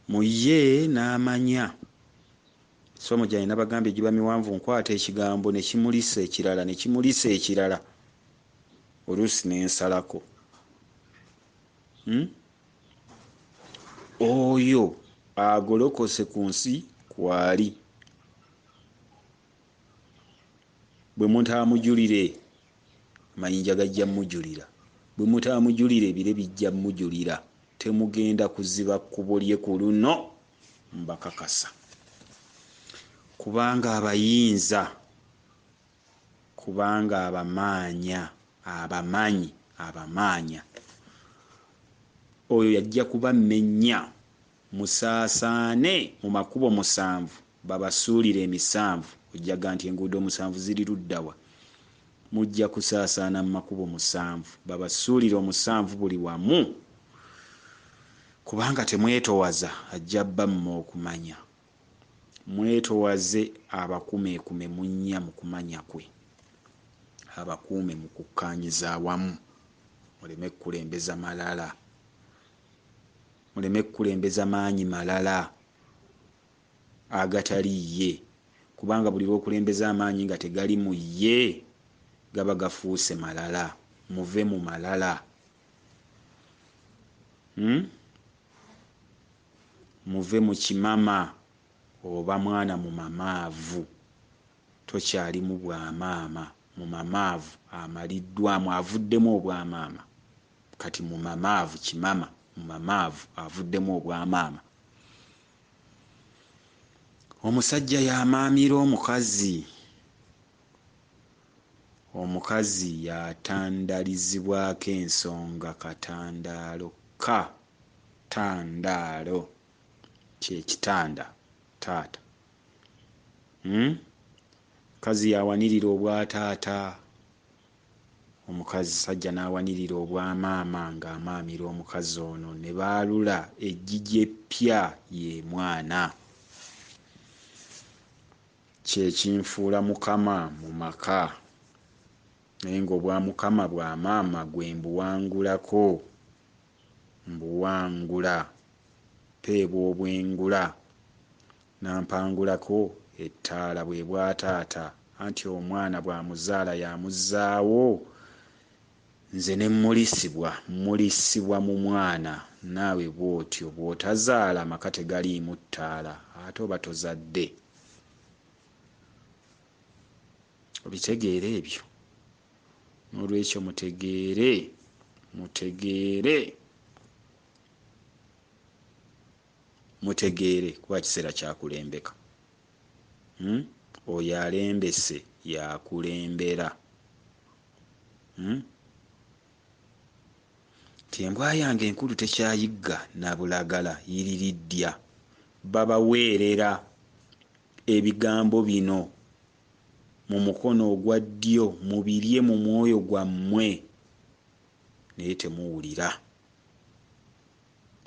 Mu ye n'amanya. Emisomo gyange nabagambye giba miwanvu, nkwata ekigambo ne kimulisa ekirala, ne kimulisa ekirala, oluusi ne nsalako. Oyo agolokose ku nsi kwali. Bwe mutaamujulire, amayinja gajja mujulira. Bwe mutaamujulire, ebire bijja mujulira. Temugenda kuziba kkubo lye ku luno, mbakakasa. Kubanga abayinza, kubanga abamaanya, abamanyi, abamaanya. Oyo yajja kubammenya, musaasaane mu makubo 7, babasuulire emisanvu. Ojjaga nti enguudo 7 ziri luddawa? Mujja kusaasaana mu makubo 7, babasuulire omusanvu buli wamu. Kubanga temwetowaza, ajja bamma okumanya. Mwetowaze abakumeekume munnya mu kumanya kwe, abakuume mu kukkaanyiza awamu. Muleme kukulembeza malala, muleme kukulembeza maanyi malala agatali ye, kubanga buli lw'okulembeza amaanyi nga tegali mu ye gaba gafuuse malala. Muve mu malala. Muve mu kimama oba mwana mu mamaavu. Tokyalimu bwamaama. Mu mamaavu amaliddwamu, avuddemu obwamaama. Kati mu mamaavu kimama, mu mamaavu avuddemu obwamaama. Omusajja y'amaamira omukazi. Omukazi y'atandalizibwako ensonga katandaalo. Ka tandaalo kye kitanda taata. Mukazi y'awanirira obwataata, omukazi sajja n'awanirira obwamaama ng'amaamira omukazi ono. Ne baalula eggigi eppya ye mwana. Kye kinfuula mukama mu maka, naye ng'obwamukama bwa maama gwe mbuwangulako, mbuwangula, mpeebwa obwengula, nampangulako ettaala bwe bwataata, anti omwana bw'amuzaala y'amuzzaawo, nze ne mmulisibwa, mmulisibwa mu mwana. Naawe bw'otyo bw'otazaala amaka tegaliimu ttaala, ate oba tozadde. Obitegeera ebyo? N'olwekyo mutegeere, mutegeere, mutegeere, kuba kiseera kyakulembeka. Oyo alembese yakulembera. Nti embwa yange enkulu tekyayigga na bulagala yiririddya. Babaweerera ebigambo bino mu mukono ogwa ddyo, mubirye mu mwoyo gwammwe, naye temuwulira.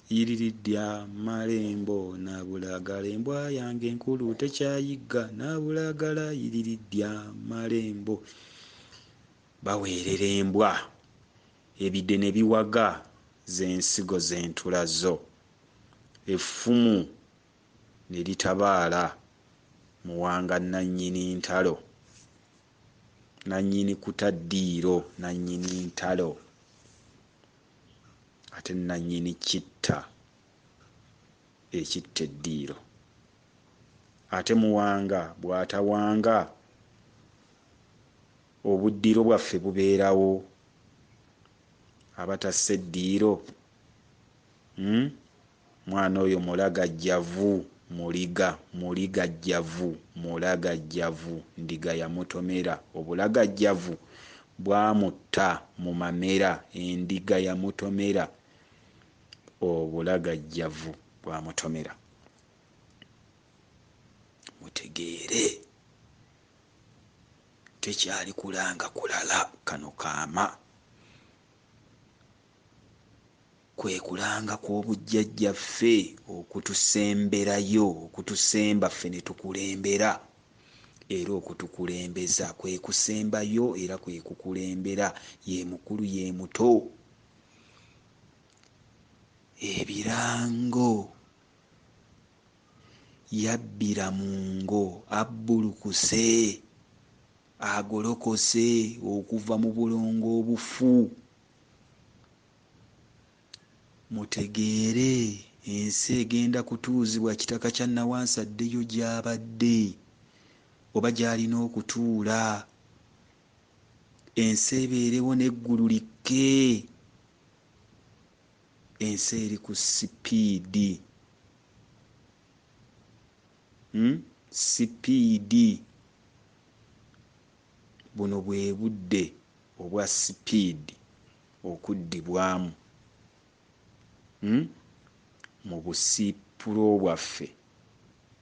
Yiririddya malembo na bulagala, embwa yange enkulu tekyayigga na bulagala yiririddya malembo. Baweerera embwa, ebide ne biwaga z'ensigo z'entula zo, effumu ne litabaala Muwanga nannyini ntalo, nannyini kuta ddiiro, nannyini ntalo, ate nannyini kitta ekitta eddiiro. Ate Muwanga bw'atawanga, obuddiiro bwaffe bubeerawo. Abatassa eddiiro, mwana oyo mulagajjavu, muliga, muligajjavu, mulagajjavu, ndiga yamutomera. Obulagajjavu bwamutta mu mamera, endiga yamutomera, obulagajjavu bwamutomera. Mutegeere, tekyali kulanga kulala kano kaama. Kwe kulanga kw'obujjajjaffe okutusemberayo, okutusemba ffe ne tukulembera, era okutukulembeza. Kwe kusembayo era kwe kukulembera. Ye mukulu ye muto. Ebirango Yabbira mu ngo, abbulukuse, agolokose okuva mu bulongo obufu. Mutegeere ensi egenda kutuuzibwa kitaka kya Nawansi addeyo gy'abadde oba gy'alina okutuula. Ensi ebeerewo n'eggulu likke. Ensi eri ku sipiidi. Sipiidi. Buno bwe budde obwa sipiidi okuddibwamu mu busiipulo bwaffe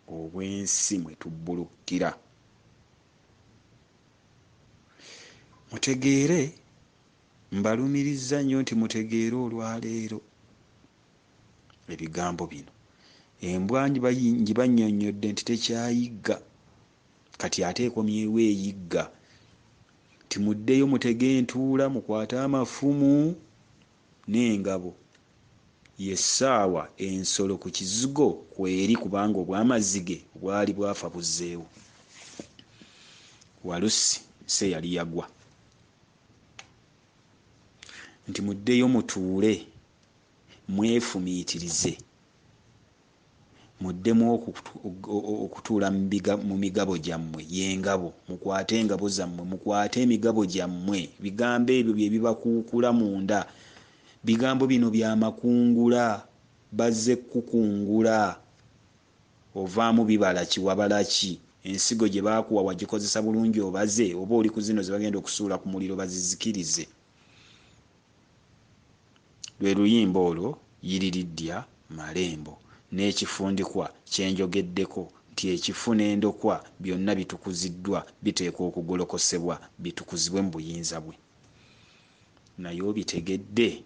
obw'ensi mwe tubbulukira. Mutegeere, mbalumirizza nnyo nti mutegeere olwaleero ebigambo bino. Embwa ngibannyonnyodde nti tekyayigga, kati ate ekomyewo eyigga. Nti muddeyo mutege entuula, mukwate amafumu n'engabo. Ye ssaawa ensolo ku kizigo kweri kubanga obw'amazige obwali bwafa buzzeewo. Walusi nsi eyali yagwa. Nti muddeyo mutuule mwefumiitirize, muddemu okutuula mu migabo gyammwe, y'engabo, mukwate engabo zammwe, mukwate emigabo gyammwe. Bigambo ebyo bye bibakuukula munda. Bigambo bino bya makungula, bazze kukungula. Ovaamu bibala ki, wabala ki? Ensigo gye baakuwa wagikozesa bulungi obaze, oba oli ku zino ze bagenda okusuula ku muliro bazizikirize? Lwe luyimba olwo Yiriridya Malembo n'ekifundikwa kye njogeddeko nti ekifu n'endokwa byonna bitukuziddwa, biteekwa okugolokosebwa bitukuzibwe mu buyinza bwe. Naye obitegedde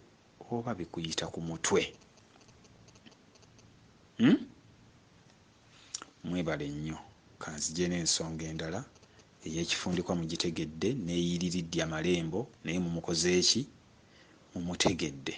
oba bikuyita ku mutwe? Hmm? Mwebale nnyo. Kanzije n'ensonga endala ey'ekifundikwa mugitegedde n'eyiriridya Malembo naye mumukoze ki? Mumutegedde.